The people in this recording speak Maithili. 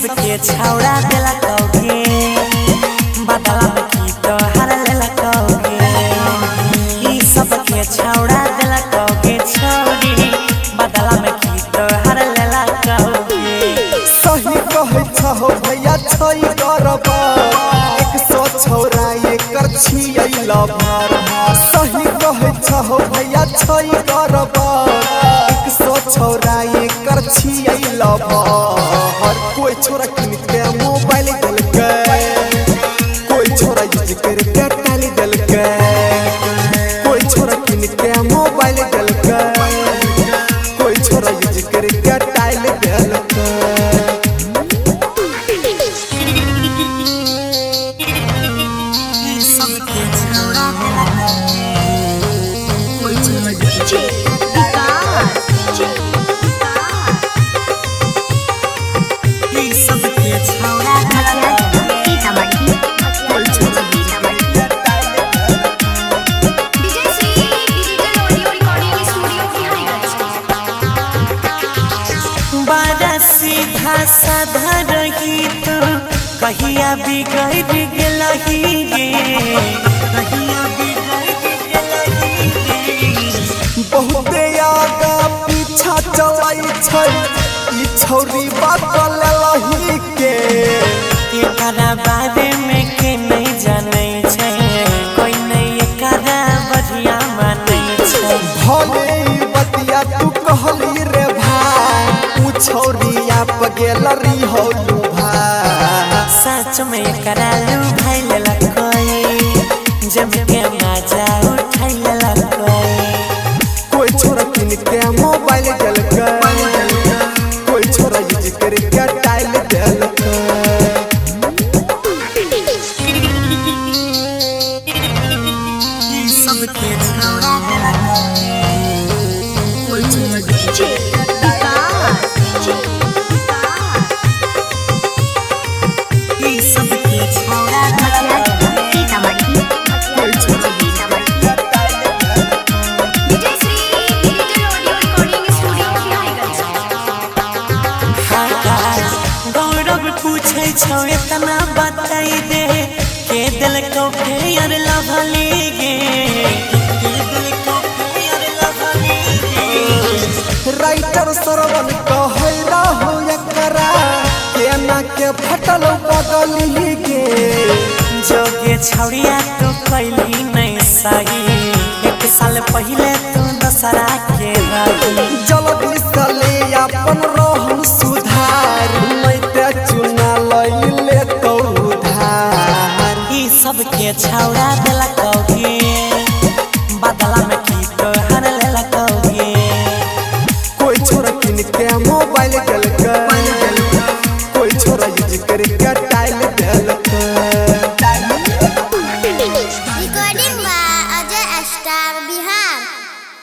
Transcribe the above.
सबके छौड़ा देला कौगे, बदला में की तो हर लेला कौगे। ई सबके छौड़ा देला कौगे छौड़ी, बदला में की तो हर लेला कौगे। सही कहै छहो भैया छै गरबर, 100 छौड़ा एकर छियै लभर। सही कहै छहो भैया छै गरबर, 100 छौड़ा एकर छियै लभर। कोई छोरा किन के मोबाइल देलकै, कोई छोरा यूज करके टाली देलकै। कोई छोरा किन के मोबाइल देलकै, कोई छोरा यूज करके टाली देलकै। ई सबके छौड़ा देला कौगे, कोई छोरा DJ विकास, DJ विकास, ई सबके छौड़ा देला मटियार Sitamarhi, Sitamarhi. Vijay Shri digital audio recording studio Biharigunj. बड़ा सीधा साधा रही तो कहिया बिगड़ गेलही गे, कहिया बिगड़ गेलही गे। बहुते आगा पीछा चलै छै ई छौरी बात लेलही के। एकरा बारे में के नहीं जानै छै, कोई नहीं एकरा बढ़िया मानै छै। भले ई बतिया तू कहली रे भाई, ऊ छौरिया पगेल रिहौलू भाई। सच में एकरा लू भाई लेला कोई, जब के मजा उठाई लेला कोई। कोई छोरा किन के मोबाइल देलकै, कोई छोरा यूज करके टाइल देलकै। ई सबके छौड़ा देला कौगे, कोई छोरा DJ विकास, DJ विकास, ई सबके छौड़ा देला मटियार Sitamarhi, Sitamarhi. Vijay Shri digital audio recording studio Biharigunj. Gaurav पूछै छौ एतना बताई दे, के दिल को फेयर लभली गे, के दिल को फेयर लभली गे। राइटर सरवन कहै रहो एकरा केना के फटल बगली गे। जोगे छौड़िया तू कैली नहीं सही, एक साल पहले तू दसरा के रही। जल्दी से ले अपन रहन सुधार, नहीं ते चुना लैले तो उधार। ई सबके छौड़ा देला